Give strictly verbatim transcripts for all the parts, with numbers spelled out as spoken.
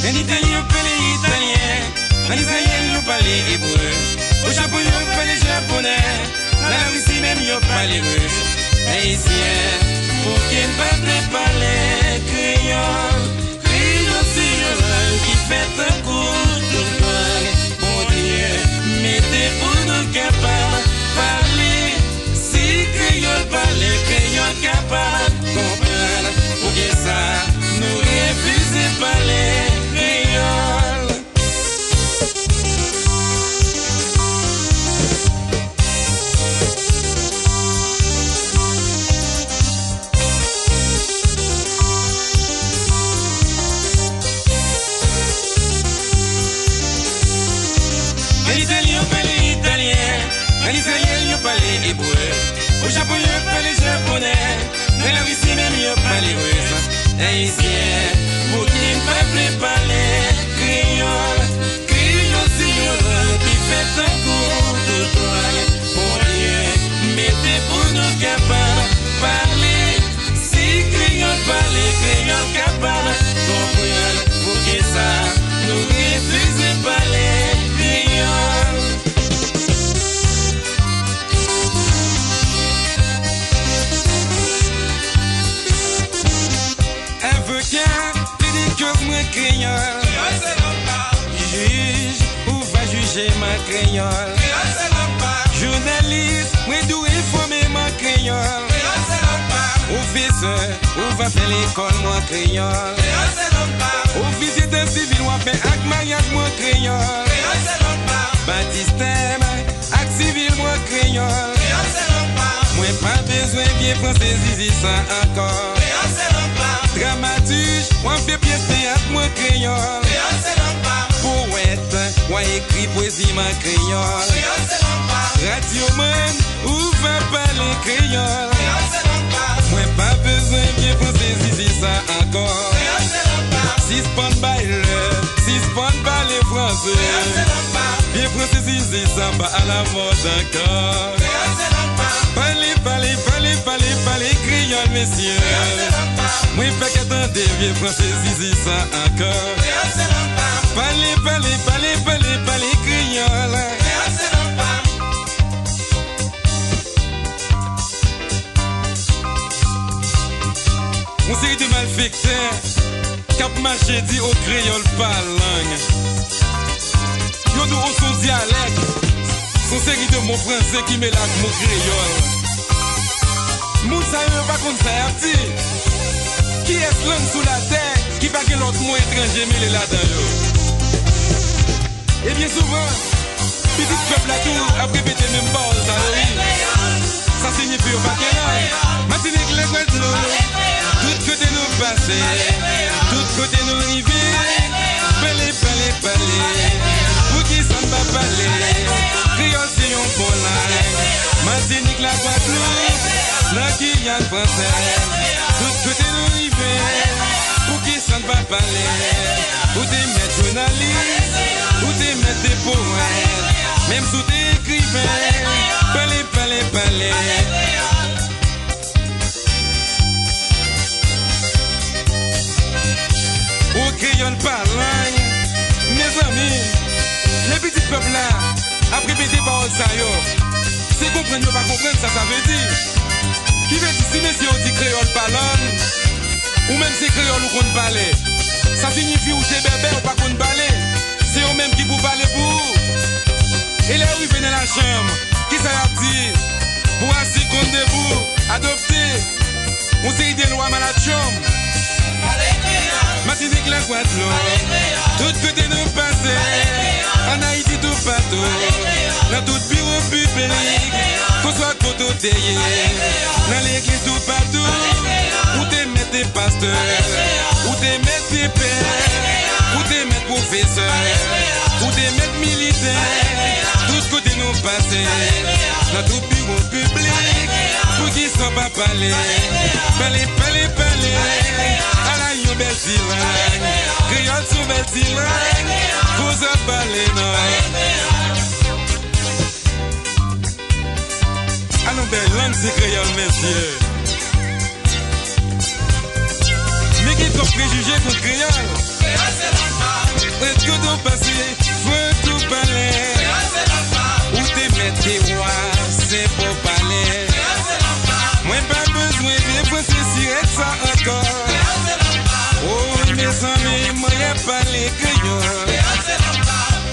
Ann Itali, yo pale italyen. Ann Izrayèl, yo pale ebre. O Japon, yo pale japonè. Nan Larisi menm, yo pale ris. Ayisyen, pouki n pa vle pale kreyòl? Kreyòl se yon lang ki fèt tankou tout lang. Bondye mete pou nou kapab pale. Si kreyòl pale, kreyòl kapab konprann. Poukisa nou refize pale kreyòl? Ann Itali, yo pale italyen. Ann Izrayèl, yo pale ebre. O Japon, yo pale japonè. Nan Larisi menm, yo pale ris. Ayisyen, pouki n pa vle pale kreyòl? Kreyòl se yon lang ki fèt tankou tout lang. Bondye mete pou nou kapab pale. Si kreyòl pale, kreyòl kapab konprann. Poukisa nou refize pale kreyòl? Avoka, plede koz mwen kreyòl. Jij, ou va jije m an kreyòl. Jounalis, mwen dwe enfòme m an kreyòl. Pwofesè, ou va fè lekòl mwen kreyòl. Ofisye tan sivil, w ap fè ak maryaj mwen kreyòl. Batistèm ak sivil mwen kreyòl. Mwen pa bezwen vye franse zizi sa ankò. Dramatij, w ap fè pyès teyat mwen kreyòl. Powèt, w a ekri pwezi m an kreyòl. Radyoman, ou va pale kreyòl. Mwen pa bezwen vye franse zizi sa ankò. Sispann bay lè, sispann pale franse. Vye franse zizi sa pa alamòd ankò. Pale, pale, pale, pale, pale kreyòl, mesye. Mwen pa ka tande vye franse zizi sa ankò. Pale, pale, pale, pale, pale kreyòl. Yon seri de malfektè k ap mache di o kreyòl pa lang. Yo di o se yon dyalèk, se yon seri de mo franse ki mele ak mo kreyòl. Moun sa yo, yo pa konn sa y ap di. Kiyès lang sou latè ki pa gen lòt mo etranje mele ladan yo? E byen souvan, pitit pèp la tou ap repete menm pawòl sa yo, wi. Sa siyifi yo pa gen lang. Matinik, Lagwadloup, tout kote nou pase, tout kote nou rive, pale, pale, pale. Poukisa n pa pale? Kreyòl se yon bon lang. Matinik, Lagwadloup, nan Giyàn fransèz, tout kote nou rive, poukisa n pa pale? Ou te mèt jounalis, ou te mèt de powèt, menm si w te ekriven, pale, pale, pale. O kreyòl pa lang, mezanmi, lè pitit pèp la ap repete pawòl sa yo, se konprann yo pa konprann sa sa vle di. Ki vle di, si mesye yo di kreyòl pa lang, ou menm se kreyòl ou konn pale, sa siyifi ou se bèbè, ou pa konn pale. Se yo menm ki pou pale pou ou. E lè yo rive nan lachanm, kisa y ap di? Pou asi konn debou, adopte. Yon seri de lwa malatchonm. Matinik, Lagwadloup, tout kote nou pase, ann Ayiti toupatou, nan tout biwo piblik, konswa kote w te ye, nan legliz toupatou, ou te mèt de pastè, ou te mèt de pè, ou te mèt pwofesè, ou te mèt militè, tout kote nou pase, nan tout biwo piblik, poukisa w pa pale? Pale, pale, pale, ala yon bèl ti lang, kreyòl se yon bèl ti lang, poze w ap pale non. Ala yon bèl lang se kreyòl, mesye. Men gen Twòp prejije kont kreyòl. Mwen kote w pase, fò tou pale. Ou te mèt te wa, se pou pale. Mwen pa bezwen vye franse sirèt sa ankò. O, mezanmi, mwen ap pale kreyòl.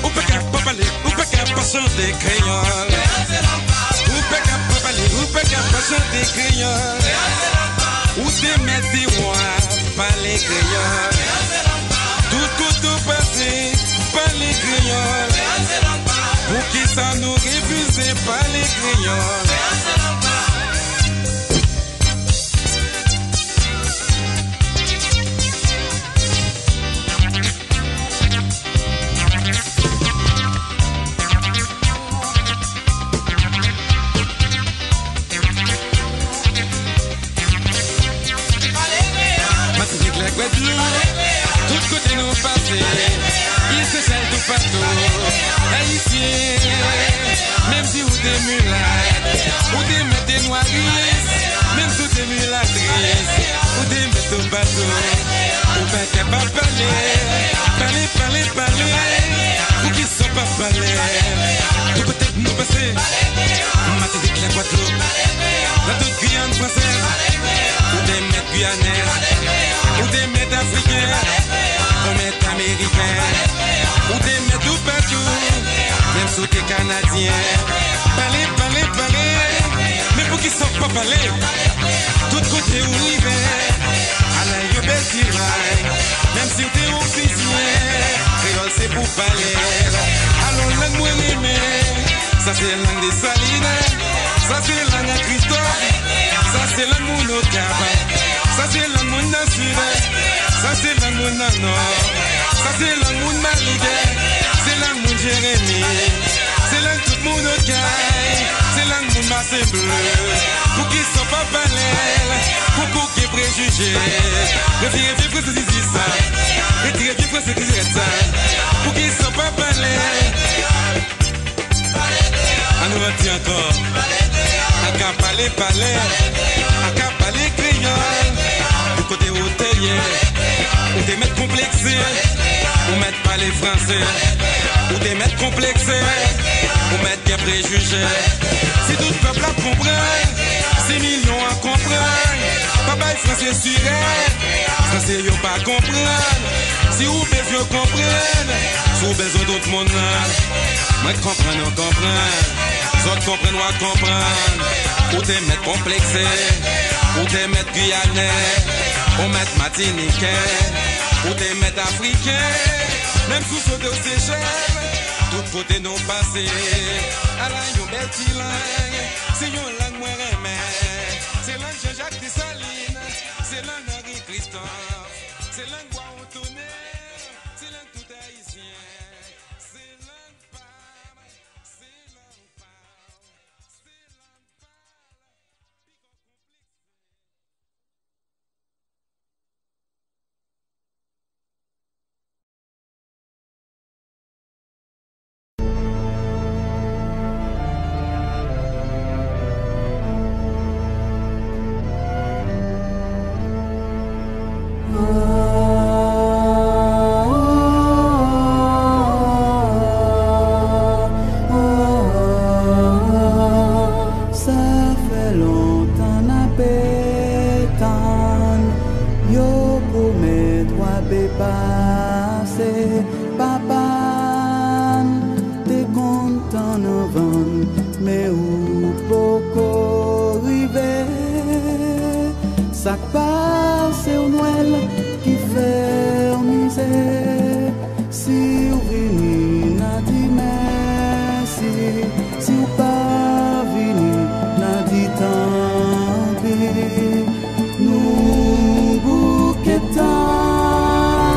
Ou pa ka pa pale, ou pa ka pa chante kreyòl. Ou pa ka pa pale, ou pa ka pa chante kreyòl. Ou te mèt te wa, pale kreyòl. Tout kote w pase, pale kreyòl. Poukisa nou refize pale kreyòl? Matinik, Lagwadloup, tout kote nou pase, Iliseyèl toupatou, Ayisyen, menm si ou te milat, ou te mèt te nwaris, menm si ou te milatris, ou te mèt toupatou, ou pa kapab pale, pale, pale, pale, poukisa w pa pale? Tout kote nou pase, Matinik, Lagwadloup, nan tout Giyàn fransèz, ou te mèt Gwiyanè, ou te mèt Afriken, ou mèt Ameriken, ou te mèt toupatou, menm si w te Kanadyen. Pale, pale, pale, men poukisa w pa pale? Tout kote ou rive, ala yon bèl ti lang, menm si w te ofisyen, kreyòl se pou pale. Alò lang mwen renmen, sa se lang Desalin, sa se lang a Kristòf, sa se lang moun Okap, sa se lang moun nan Sid, sa se lang moun nan Nò, sa se lang moun Maligè, se lang moun Jeremi, se lang tout moun Okay, se lang moun Masen Ble. Poukisa w pa pale l? Poukisa w gen prejije? Retire vye franse zizi sa, retire vye franse sirèt sa. Poukisa w pa pale? Ann nou di ankò. Aka pale, pale. Aka pale kreyòl. Tout kote ou te ye, ou te mèt konplekse. Ou mèt pale franse. Ou te mèt konplekse. Ou mèt gen prejije. Si tout pèp la konprann, si milyon an konprann, pa bay franse sirèt. Franse yo pa konprann. Si ou bezwen konprann, si ou bezwen tout moun nan, mwen konprann, ou konprann. Zòt konprann, w a konprann. Ou te mèt konplekse, ou te mèt Gwiyanè, ou mèt Matinikè, ou te mèt Afriken, menm si w sote w Sechèl, tout kote nou pase. Ala yon bèl ti lang, se yon lang mwen renmen. Se lang Jean Jacques Dessalines, se lang Henri Christophe, se lang Bois Antonin, se lang tout Ayisyen, se lang pa m, se lang pa w, se lang pa l. Sa fè lontan n ape tann, yo pwomèt w ape pase. Papa n te konn tann anvan n, men ou poko rive. Sa k pase w Nwèl ki fè w mize? Si w vini, n a di mèsi. Si w pa vini, n a di tanpi. Nou bouke tann,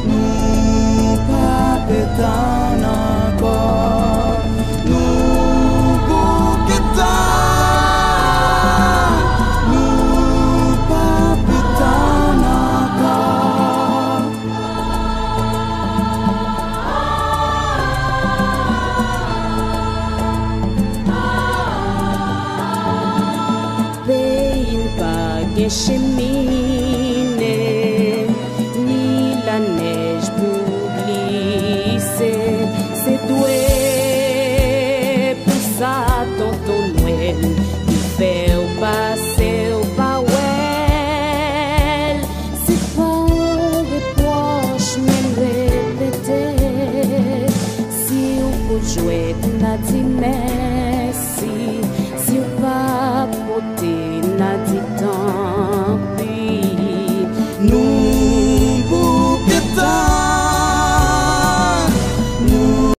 nou pa pe tann ankò. Nou bouke tann, nou pa pe tann ankò. Peyi n pa gen chemine. Li fè w pase, w pa wè l. Se pa yon repwòch, men l repete. Si w pou jwèt, n a di mèsi. Si w pa pote, n a di tan.